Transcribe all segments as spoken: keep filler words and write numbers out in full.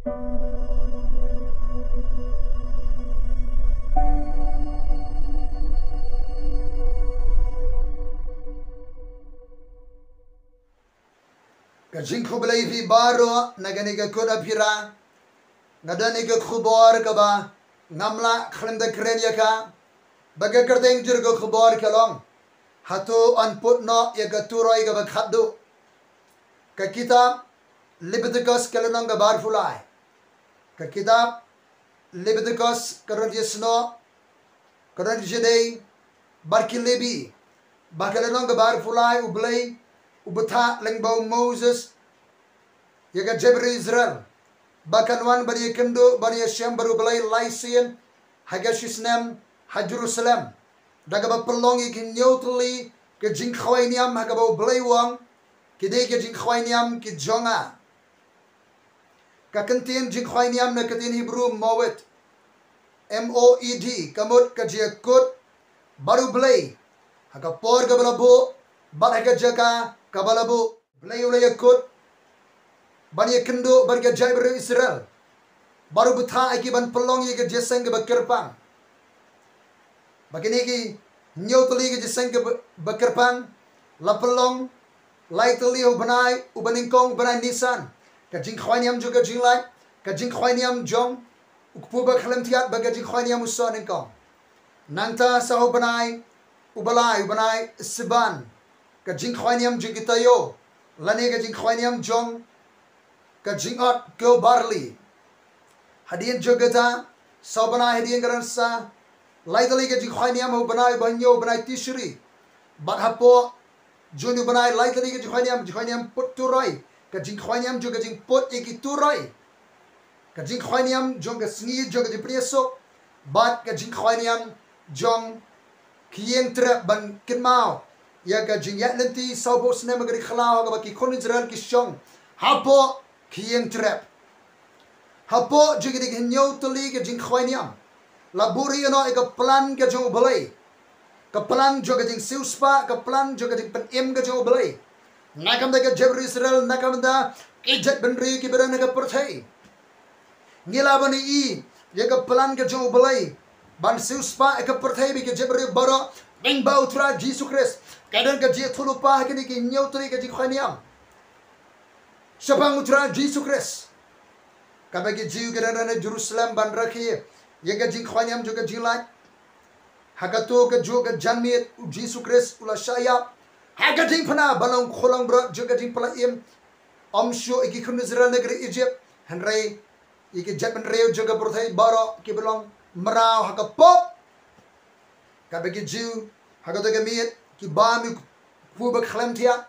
Ka jingkhublei ïa phi baroh na kane ka kut aphira. Nga don ïa ka khubor kaba ngam lah khlem da kren ïa ka, ba ka kyrteng jong ka khubor ka long: Hato yn put noh ïa ka turoi kaba khatduh? Ka kitab Lebitikos ka lynnong kaba arphew lai. Ka kitab Lebitikos ka don ki snoh, ka don ki jadei bad ki Lebi. Ba ka lynnong kaba arphew lai, U Blei u bthah lyngba u Moses ïa ka jaitbynriew Israel ba kan wan ban ïakynduh, ban ïashem bad U Blei lai sien ha ka shi snem ha Jerusalem, da kaba pynlong ïa ki hynñiew tylli ki jingkhawai niam, ha kaba U Blei u ong, ki dei ki jingkhawai niam ki jong nga. Ka kyntien jingkhawai niam na ka ktien Hebru moed, M O E D, ka mut ka jingïakut bad U Blei ha ka por kaba la buh bad ha ka jaka kaba la buh. U Blei u la ïakut ban ïakynduh bad ka jaitbynriew Israel, bad u bthah ïa ki ban pynlong ïa ka jingïaseng kaba kyrpang. Ba kine ki hynñiew tylli ki jingïaseng kaba, ba kyrpang la pynlong lai tylli ha u bnai uba nyngkong, u bnai Nisan. Ka jingkhawai niam jong ka jinglait, ka jingkhawai niam jong u kpu ba khlem thiat, bad ka jingkhawai niam u soh nyngkong. Nangta sa ha u bnai uba lai, u bnai Siban, ka jingkhawai niam jong ki taïew, lane ka jingkhawai niam jong ka jingot kiew barli. Hadien jong kata, sa u bnai hadien ka don sa lai tylli ka jingkhawai niam ha u bnai uba hynñiew, u bnai Tishri. Bad hapoh jong u bnai lai tylli ka jingkhawai niam, jingkhawai niam put turoi, ka jingkhawai niam jong ka jingput ïa ki turoi, ka jingkhawai niam jong ka sngi jong ka jingpynïasuk, bad ka jingkhawai niam jong ki ïing trep ban kynmaw ïa ka jingïaid lynti sawphew snem ha ka ri khlaw, ha kaba ki khun Israel ki shong hapoh ki ïing trep. Hapoh jong kine ki hynñiew tylli ki jingkhawai niam la buhrieh noh ïa ka plan ka jong U Blei, ka plan jong ka jingsiewspah, ka plan jong ka jingpynim ka jong U Blei na ka bynta ka jaitbynriew Israel, na ka bynta ki jaitbynriew kiba don ha ka pyrthei. Ngi lah ban ïohi ïa ka plan ka jong U Blei ban siewspah ïa ka pyrthei bad ki jaitbynriew baroh lyngba U Trai Jisu Khrist. Ka don ka jingïathuhlypa ha kine ki hynñiew tylli ki jingkhawai niam shaphang U Trai Jisu Khrist. Katba ki Jiw ki dang don ha Jerusalem ban rakhe ïa ka jingkhawai niam jong ka jinglait, ha kato ka juh ka janmiet U Jisu Khrist u la shah ïap ha ka jingphna ban long u Khun langbrot jong ka jingpyllait im. Ym shuh ïa ki khun Israel na ka ri Ijipt, hynrei ïa ki jaitbynriew jong ka pyrthei baroh kiba long mraw ha ka pop. Katba ki Jiw ha kato ka miet ki bam ïa u kpu ba khlem thiat,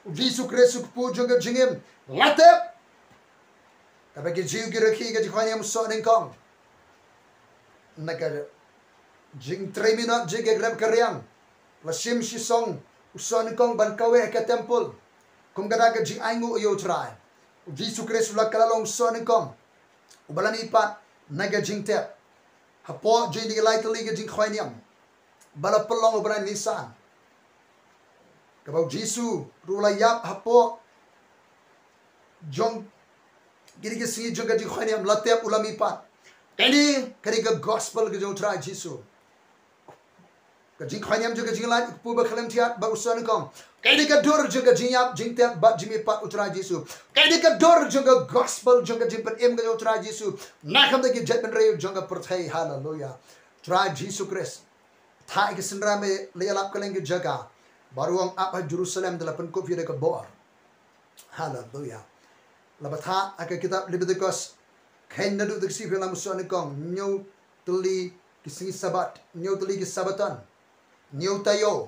U Jisu Khrist u kpu jong ka jingim, la tep. Katba ki Jiw ki rakhe ïa ka jingkhawai niam u soh nyngkong, na ka jingtrei minot jong ka rep ka riang, la shim shisong u soh nyngkong ban kaweh ha ka templ kum ka da ka jingainguh ïa U Trai. U Jisu Khrist u la kylla long u soh nyngkong uba la mihpat na ka jingtep hapoh jong kine ki lai tylli ki jingkhawai niam ba la pynlong ha u bnai Nisan, kaba U Jisu ruh u la ïap hapoh jong kine ki sngi jong ka jingkhawai niam, la tep, u la mihpat. Kane, kane ka gospel ka jong U Trai Jisu. Ka jingkhawai niam jong ka jinglait, u kpu ba khlem thiat bad u soh nyngkong. Kane ka dur jong ka jingïap, jingtep bad jingmihpat U Trai Jisu. Kane ka dur jong ka gospel, jong ka jingpynim ka jong U Trai Jisu na ka bynta ki jaitbynriew jong ka pyrthei. Haleluya. Trai Jisu Khrist thah ïa ki synran ba la ïalap kylleng ki jaka, bad u ong, ap ha Jerusalem, te la pynkup ïa ka bor. Haleluya. La bthah ha ka kitab Lebitikos, khein naduh ka sngi pynlong u soh nyngkong, hynñiew tylli ki sngi Sabat, hynñiew tylli ki Sabaton, hynñiew taïew.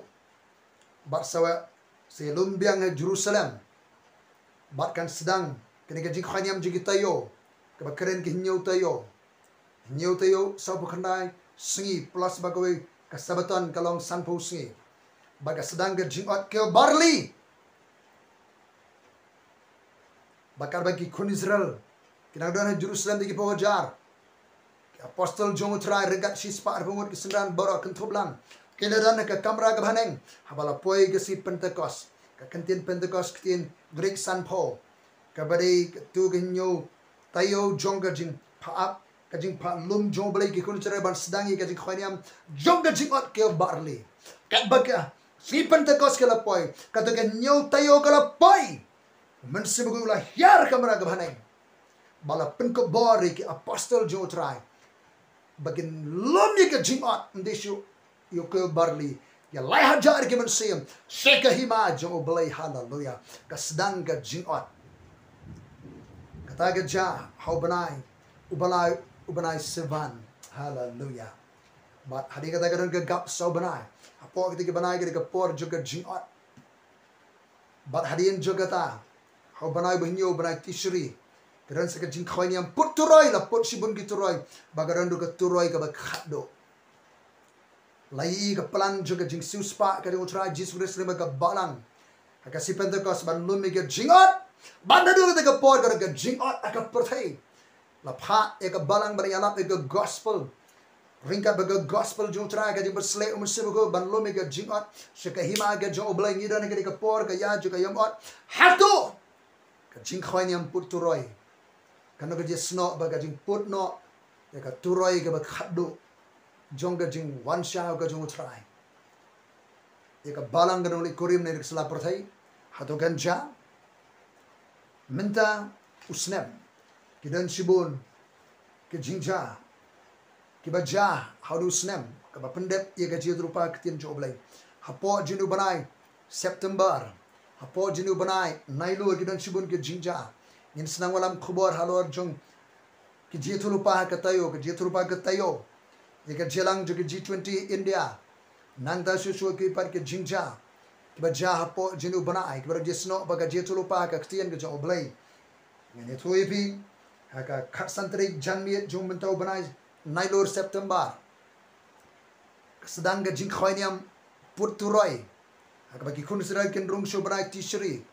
Bad sa wan sa ïalum biang ha Jerusalem, bad kan sdang kane ka jingkhawai niam jong ki taïew, kaba kren ki hynñiew taïew. Hynñiew taïew sawphew khyndai sngi, plus ba kawei ka Sabaton, ka long sanphew sngi. Bad ka sdang ka jingot kiew barli. Bad katba ki khun Israel ki dang don ha Jerusalem da ki phew hajar, ki apostol jong U Trai ryngkat shispah arphew ngut ki synran baroh kynthup lang, ki la don ha ka kamra kaba haneng haba la poi ka sngi Pentekost. Ka ktien Pentekost, ka ktien Grik sanphew, kaba dei kato ka hynñiew taïew jong ka jingphah ap, ka jingphah lum jong U Blei, ki khun Israel ban sdang ïa ka jingkhawai niam jong ka jingot ka barli. Katba ka sngi Pentekost ka la poi, kato ka hynñiew taïew ka la poi, U Mynsiem Bakhuid u la hiar kamra ka bhaneng, ba la pynkupbor ïa ki apostol jong U Trai ba kin lum ïa ka jingot, ym dei shuh ïa u khaïew barli, ïa lai hajar ki mynsiem sha ka hima jong U Blei. Haleluya. Ka sdang ka jingot. Kata ka jia ha u bnai, u bnai, u bnai Sivan. Haleluya. Bad hadien kata ka don ka gap saw bnai. Hapoh kita ki bnai ka dei ka por jong ka jingot. Bad hadien jong kata, ha u bnai ba hynñiew, u bnai Tishri, ka don sa ka jingkhawai niam put turoi, la put shibun ki turoi, ba ka don ruh ka turoi kaba khatduh. La ïohi ka plan jong ka jingsiewspah ka jong U Trai Jisu Khrist lem bad ka balang ha ka sngi Pentekost ban lum ïa ka jingot. Bad naduh kata ka por ka don ka jingot ha ka pyrthei. La phah ïa ka balang ban ïalap ïa ka gospel. Ryngkat bad ka gospel jong U Trai, ka jingpynshlur U Mynsiem Bakhuid ban lum ïa ka jingot sha ka hima ka jong U Blei. Ngi don ha kane ka por ka ïa jong ka ïam ot. Hato ka jingkhawai niam put turoi kan long ka jingsnoh bad ka jingput noh ïa ka turoi kaba khatduh jong ka jingwan shaw ka jong U Trai ïa ka balang ka nongleit kurim na ka sla pyrthei? Hato kan jia? Mynta u snem ki don shibun ki jingjia kiba jia ha u snem kaba pyndep ïa ka jingïathuhlypa ka ktien jong U Blei. Hapoh jong u bnai September, hapoh jong u bnai Nailur ki don shibun ki jingjia. Ngin sa nang wallam khubor halor jong ka jingïathuhlypa ka taïew, ka jingïathuhlypa ka taïew, ïa ka jingïalang jong ka G twenty India. Nangta shuh shuh ki pat ki jingjia kiba jia hapoh jong u bnai kiba don jingsnoh bad ka jingïathuhlypa ka ktien ka jong U Blei. Ngin ïathuh ïa phi ha ka khatsan tarik janmiet jong mynta u bnai Nailur September. Ka sdang ka jingkhawai niam put turoi ha kaba ki khun Israel kin rung sha u bnai Tishri.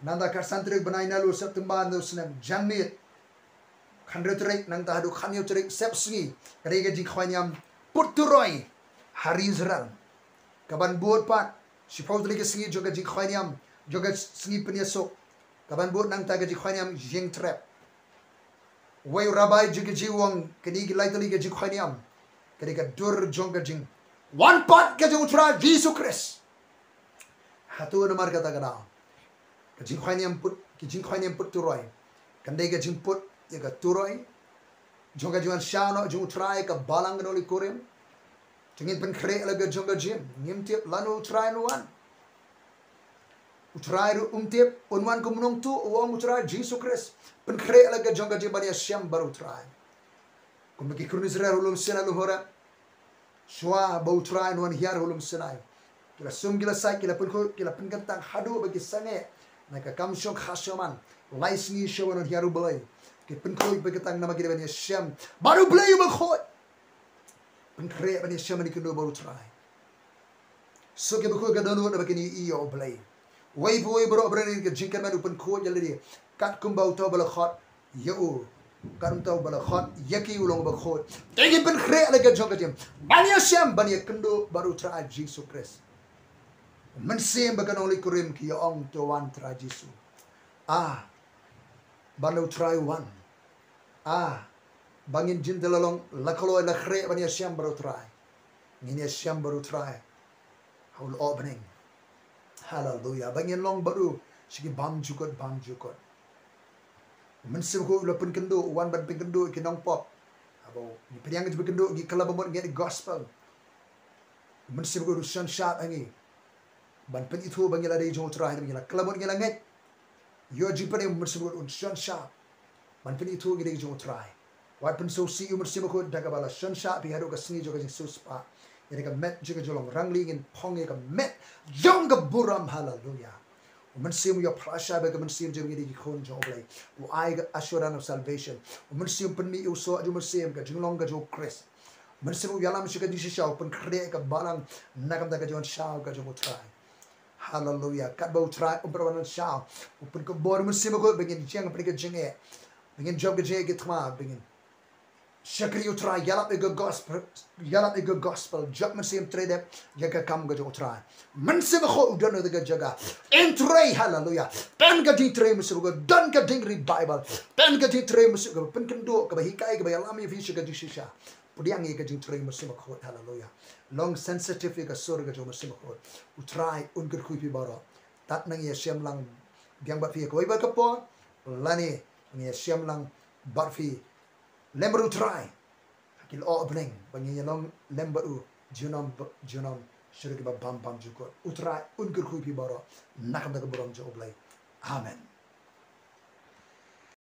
Nangta khatsan tarik bnai Nailur September na u snem janmiet, khathynriew tarik nangta haduh khathynñiew tarik sepsngi, ka dei ka jingkhawai niam put turoi ha ri Israel. Kaban bud pat shiphew tylli ki sngi jong ka jingkhawai niam jong ka sngi pynïasuk. Kaban bud nangta ka jingkhawai niam Ïing Trep. Wei u Rabai jong ka jingwan, kine ki lai tylli ka jingkhawai niam ka dei ka dur jong ka jingwan pat ka jong U Trai Jisu Khrist. Hato namar kata ka daw ka jingkhawai niam put, ka jingkhawai niam put turoi kan dei ka jingput ïa ka turoi jong ka jingwan shaw noh jong U Trai ïa ka balang ka nongleit kurim? Te ngin pynkhreh la ka jong ka jingim, ngim tip lano U Trai un wan. U Trai ruh um tip un wan kum u nongtuh, u ong U Trai Jisu Khrist. Pynkhreh la ka jong ka jingim ban ïashem bad U Trai. Kumba ki khun Israel ha u lum Sinai, lum Horeb. Shuwa ba U Trai un wan hiar ha u lum Sinai, ki la sum, ki la sait, ki la pynkhuid, ki la pynkyntang haduh ba ki sangeh na ka kam shong kha shong man. Lai sngi shuwa ba un hiar U Blei, ki pynkhuid, pynkyntang namar ki dei ban ïashem bad U Blei uba khuid. Pynkhreh ban ïashem ban ïakynduh bad U Trai. Suk ïa bakhuid ka dohnud naba kin ïohi ïa U Blei. Wei pa wei baroh ba don ha ka jingkyrmen u pynkhuid ïa lade katkum ba uta uba la khot ïa u, katkum uta uba la khot ïa ki u long uba khuid. Te ngin pynkhreh la ka jong ka jingim ban ïashem ban ïakynduh bad U Trai Jisu Khrist. Mynsiem bad ka nongleit kurim ki ïa ong, to wan Trai Jisu. Ah, ban U Trai u wan. Ah, ba ngin jin te la long la kloi la khreh ban ïashem bad U Trai. Ngin ïashem bad U Trai ha u lyoh bneng. Haleluya. Ba ngin long bad u sha ki bam jukut bam jukut. Mynsiem Bakhuid u la pynkynduh, u wan ban pynkynduh ïa ki nongpop. Haba ngi pdiang ka jingpynkynduh ngi kylla ba mut ngi ngeit ïa ka gospel. Mynsiem Bakhuid u shon shap ha ngi ban pynithuh ba ngi la dei jong U Trai, ba ngi la kylla ba mut ngi la ngeit. Ïoh jingpynim, Mynsiem Bakhuid un shon shap ban pynithuh ngi dei jong U Trai. Wat pynsngewsih ïa u Mynsiem Bakhuid da kaba la shon shap ïa phi haduh ka sngi jong ka jingsiewspah. Ïa ka met jong ka jinglong rangli ngin phong ïa ka met jong ka burom. Haleluya. U Mynsiem u ïa pyrshah ba ka mynsiem jong ngi dei ki khun jong U Blei. U ai ka assurance of salvation. U Mynsiem pynmih ïa u soh jong u Mynsiem, ka jinglong ka jong U Khrist. Mynsiem u ïalam sha ka jingshisha, u pynkhreh ka balang na ka bynta ka jingwan shaw ka jong U Trai. Haleluya. Katba U Trai um pat wan shaw, u pynkupbor u Mynsiem Bakhuid ba ngin jeng pyrshah ka jingeh, ba ngin jop ka jingeh ki thma, ba ngin Shakri U Trai, ïalap ïa ka gospel, ïalap ïa ka gospel, jop mynsiem trei dep ïa ka kam ka jong U Trai. Mynsiem Bakhuid u don ha ka jaka. Yn trei, haleluya. Pynka jingtrei mynsiem Bakhuid, don ka jingrevival. Pynka jingtrei mynsiem Bakhuid, pynkynduh kaba hikai kaba ïalam ïa phi sha ka jingshisha. Pdiang ïa ka jingtrei mynsiem Bakhuid, haleluya. Long sensitive ïa ka sur ka jong mynsiem Bakhuid. U Trai un kyrkhu ïa phi baroh. Tad nang ïa shem lang biang bad phi ïa kawei bad ka por. Lane nang ïa shem lang bad phi lem bad U Trai ha ki lyoh bneng, ba ngin ïa long lem bad u junom junom, sha ki ba bam bam jukut. U Trai un kyrkhu ïa phi baroh na ka bynta ka burom jong U Blei. Amen.